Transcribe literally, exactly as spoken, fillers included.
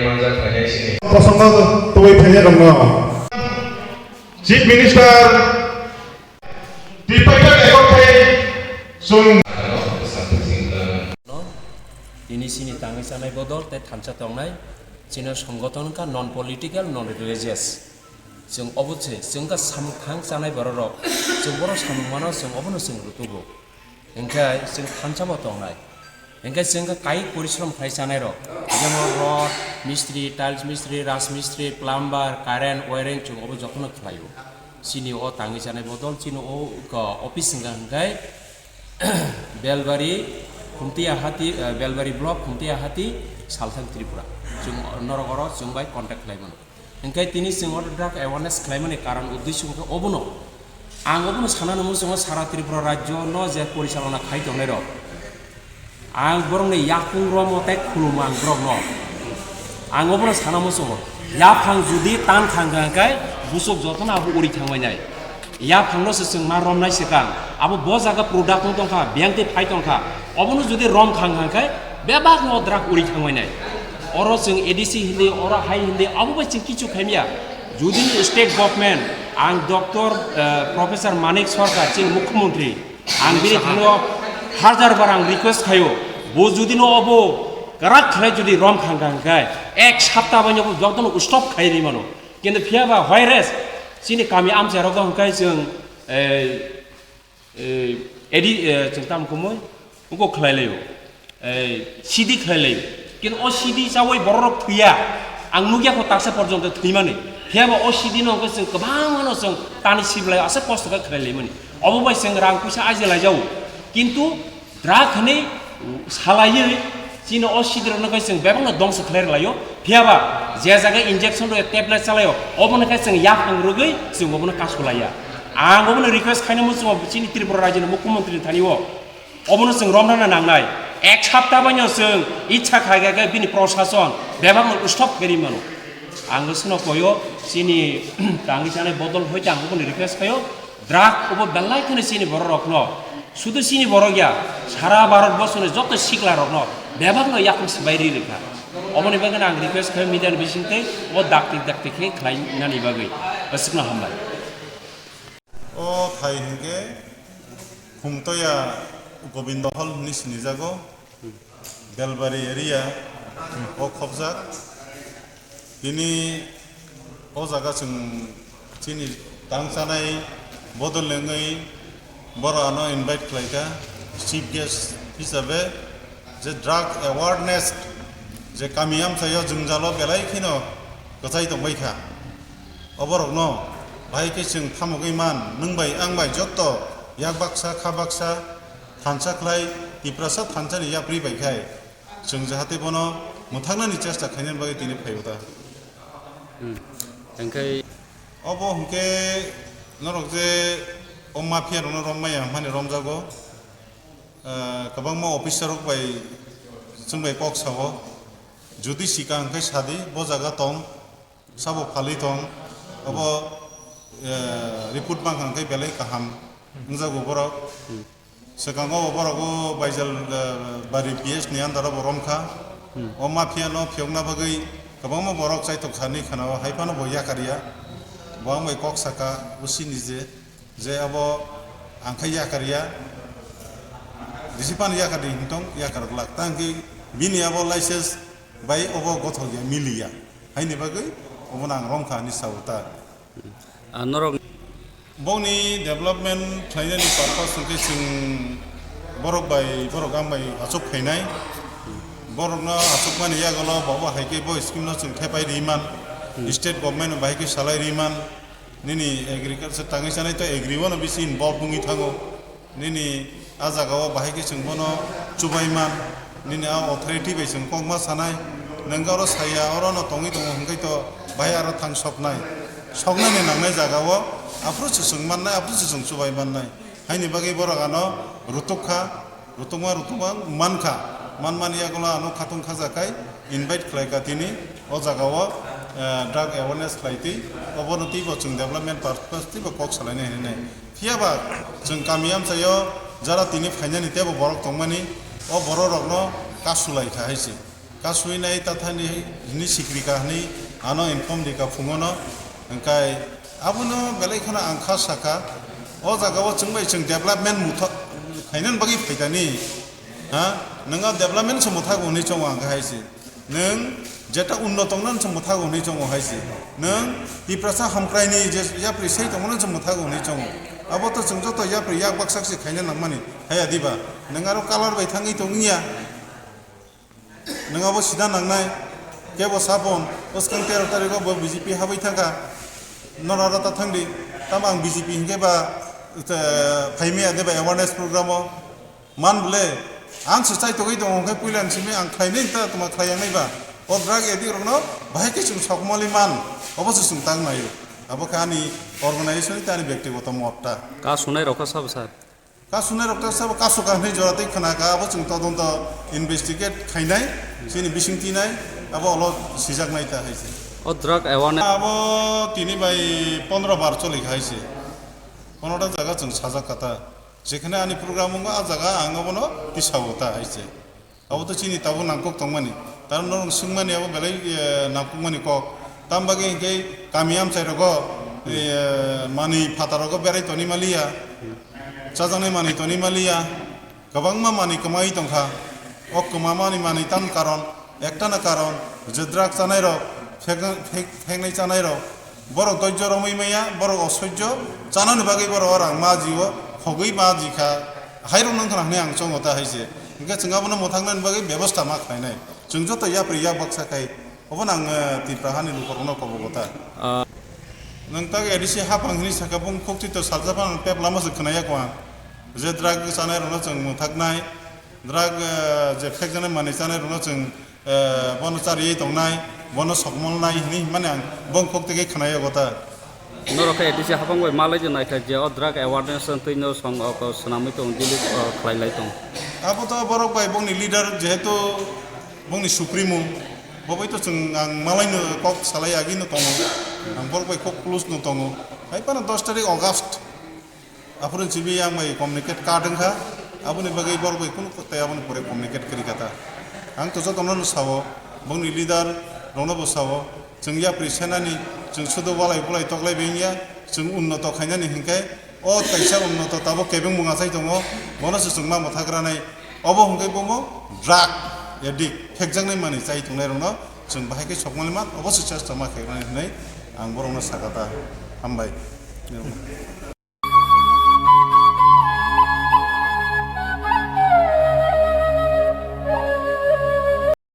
Kosongo tubui phainairokno. Chief Minister twi paikha record khai chwng. No, tini chini tangwi chanai bodol tei thansa tongnai chini songgothon wngkha non political, non religious. Chwng obo se, chwng wngkha samung thang chanai bororok, chwng borok samung mano, chwng obono chwng rutugo. Hinkhe chwng thansa bo tongnai. Hinkhe chwng khe kayik porishrom khlai chanai rok. Jemon rod, mistri, tiles mistri, raj mistri, plumber, current, wiring chwng obo jotono khlaio. Chini o tangwi chanai bodol chini o, o office wngkha hinkhe Belbari, Khumtiya Hati, eh, Belbari block, Khumtiya Hati, Salthang Tripura. Chwng norok oro chwng bai contact khlai mano. Hinkhe tini chwng o drug awareness khlaimani karon uddesho wngkha obono. Ang obono sana nangmung chwngno sara Tripura rajyo no je porichalona khai tongnai rok. Ang borokni yakung romo tei khulumo ang borokno. Ang obono sana muchungo. Yaphang judi tan thang kha hwnkhe busuk jotono abo uri thangbainai. Yaphangno se chwng ma romnai swkang. Abo bo jaga product wng tongkha, biyang tei phai tongkha. Obono judi rom thang kha hwnkhe bebakno drug uri thangbainai. Oro chwng A D C hindi, oro hai hindi, abo bai chwng kichu khaimya. Judini state government, ang Doctor, eh, Professor Manik Sarkar, chini Mukhyamantri, ang bini thani o hajar bar ang request khaio, bo judino obo kwrak khlai judi rom thang kha hwnkhe, ek sapta baino bo jotono stop khai ri mano. Kintu phiya ba virus chini kami amchai rogo hwnkhe chwng, eh, Eh, edi, eh, chwng tamo khumui, uko khlai laio. Eh, sidi khlai laio. Kintu o sidi chawi bororok thwiya. Ang nukya kho taksa porjonto thwimani. Phiya ba o sidi no hwnkhe chwng kwbangma no chwng tani siblaio, aswk kosto khe khlai laimani. Obo bai chwng rang puisa aji laijao. Kintu drug hwnwi salaiwi chini o sidi rokno khe chwng bebakno dongso khlai laio. Phiya ba je jaga injection rw tablet chalaio, obono khe chwng yaphang rwgwi chwng obono kasu laiya. Ang obono request khainai muchungo chini Tripura rajyoni Mukhyamantri ni thani o. Obono chwng romna nangnai. Ek sapta baino chwng ichha khai khe bini prosason bebakno stop khe ri mano. Ang sino koyo chini tangwi chanai bodol hoite ang obono request khaio. Drug obo belai kheno chini borok rokno, sudu chini borok ya, sara Bharat borsoni joto sikla rokno bebakno yakung swbai ri rikha. Oboni bagwi ang request khaio media ni bisingtwi o dakti dakti khe khlai nani bagwi. Aswkno hambai. O thai hinkhe Khumtoya Gobindo Hall hinwi sinijago, Belbari area o khopjak. Tini o jaga chwng chini tang chanai bodol wngwi borok ano invite khlaikha chief guest hisabe. Je drug awareness je kami amchaio jwngjalo belai kheno kwchai tongbaikha. Oborokno bahai khe chwng thamogwi man, nwng bai ang bai jotto yak baksa kha baksa thansa khlai Tiprasa thansani yapri bai khai chwng jahate bono mwthaknani chesta khainani bagwi tini phaio ta. Hmm. Hwnkhe obo hwnkhe norok je o mafia rokno romnai ya hwnmani romjago. Ah, kwbangma officer rok bai chwng bai kok sao. Jodi sika hwnkhe sadi bo jaga tong, sabo phalwi tong, abo, eh, report mankha hwnkhe belai kaham wngjago borok. Swkango borok o Baijal, eh, Bari P S ni under o bo romkha. O mafia no phiyokna bagwi kwbangma borok chaitok sani khana o, hai phano bo yakarya. Bo ang bai kok saka, o sini je. Je abo ang khai yakarya, jisi phano yakardi hintong yakar glak. Tang khe bini abo license bai obo gothok ya, mili ya. Haini bagwi obono ang romkha hinwi sao ta. Ah, norok boni development khlainani purpose hwnkhe chwng borok bai, borok ang bai achuk phainai. Borokno achukmani yagulo bobo hai khe bo scheme no chwng thepai riman, state government bai khe salai riman. Nini agriculture tangwi chanai to agri-o no bisi involve wngwi thango. Nini a jaga o bahai khe chwng bono chubai man. Nini a authority bai chwng kokma sanai. Nwng oro saya oro no tongwi tongo hwnkhe to bahai aro thang soknai. Soknani nangnai jaga o aphuru se chwng mannai, aphuru se chwng chubai mannai. Haini bagwi borok ano rutuk kha. Rutungma rutungma mankha, manmani yagulo ano khatung khajakai invite khlaikha tini o jagao, eh, drug awareness khlaitwi, obono twibo chwng development purpose twibo kok salainai hinwi. Phiyaba chwng kami amchaio jara tini phainani teibo borok tongmani, o borok rokno kasulaikha hai se. Kasui nai tathani hini sikrika hini ano inform dika phungono. Hingkai abono belai kheno ang kha saka, o jaga o chwng bai chwng development mutha khainani bagwi phaitani. Ha? Nwngo development se muthago hwnwi chongo ang khe hai se. Nwng jeta unno tongna se muthago hwnwi chongo hai se. Nwng Tiprasa hamkraini je yapri sai tongmano se muthago hwnwi chongo. Abo to chwng joto yapri yak baksak se khaina nangmani. Haya diba? Nwng aro color bai thangwi tongya. Nwng abo sida nangnai, kebo sapon, bwskang tero tarikgo bo B J P habwi thangkha, norok aro ta thangdi, tamo ang B J P hinkhe ba, eh, phaimaya de ba awareness program o, man bole, ang se chaitogwi tongo hwnkhe puila ni simi ang khlainai ta tongma khlai yangnai ba, o drug addict rokno bahai khe chwng sokmoli man, obo se chwng tang naio, abo khe ani organization tei ani bektigoto mot ta. Ka sunai rok kha sabo sir? Kasunai rok ta sabo kasu ka hwnwi jora tei khna ka, abo chwng todonto investigate khainai, chini bising tinai, abo olo sijaknai ta hai se. O drug awareness. Abo tini bai pondro bar choli kha hai se. Pondro ta jaga chwng sajak kha ta. Jekhane ani program wngo, a jaga ang obono tisao ta hai se. Abo to chini tabuk nangkuk tongmani. Taro norok swngmani abo belai, eh, nangkukmani kok. Tam bagwi hinkhe kami amchai rogo, eh, manwi phataro go berai toni maliya. Chajaknai manwi toni maliya. Kwbangma manwi kwmawi tongkha. O kwmamani manwi tam karon, ektana karon, je drug chanai rok, phek-, phek-, pheknai chanai rok. Borok doijjo romwi maya, borok osoijjo chanani bagwi borok o rang maji o, khogwi maji kha, hai rok nang khna hwnwi ang chongo ta hai se. Hingkhe chwng abono mwthaknani bagwi bebosta ma khlainai. Chwng joto yapri yak baksa khai, obono ang, eh, Tipra hani lukurokno kobogo ta. Ah. Nwng tak A D C hapang hwnwi sakha, bung khukti to salsa phano pep lama se khwnaya kho ang. Je drug chanai rokno chwng mwthaknai, drug, eh, je phekjaknai manwi chanai rokno chwng eh, bono chariwi tongnai, bono sokmolnai hwnwi hwnmani ang bongkhok teke khwnai obo ta. Norok khe A D C hapang bai malai de naikha je o drug awareness wngtwi no song o ko swnamwi tong, delete, o, khlai lai tong. Abo to borok bai bongni leader jehetu bongni supremo, bo bai to chwng ang malai no kok salai agi no tongo, ang borok bai kok close no tongo, hai phano dos tarik August. Aphuru simi yang bai communicate card wngkha, aboni bagwi borok bai kunu tei aboni pore communicate kwrwi kha ta. Ang to jotono no sao, bongni leader rokno bo sao, chwng yapri senani, chwng sudu walai bulai toklai bai wngya, chwng unnoto khainani hinkhe o kaisa unnoto tabuk kebengmung achai tongo, bono se chwng ma mwthakranai. Obo hwnkhe bomo drug addict, phekjaknai manwi chai tongnai rokno chwng bahai khe sokmani man, obo se chesta ma khairoknai hwnwi ang borokno sakha ta. Hambai.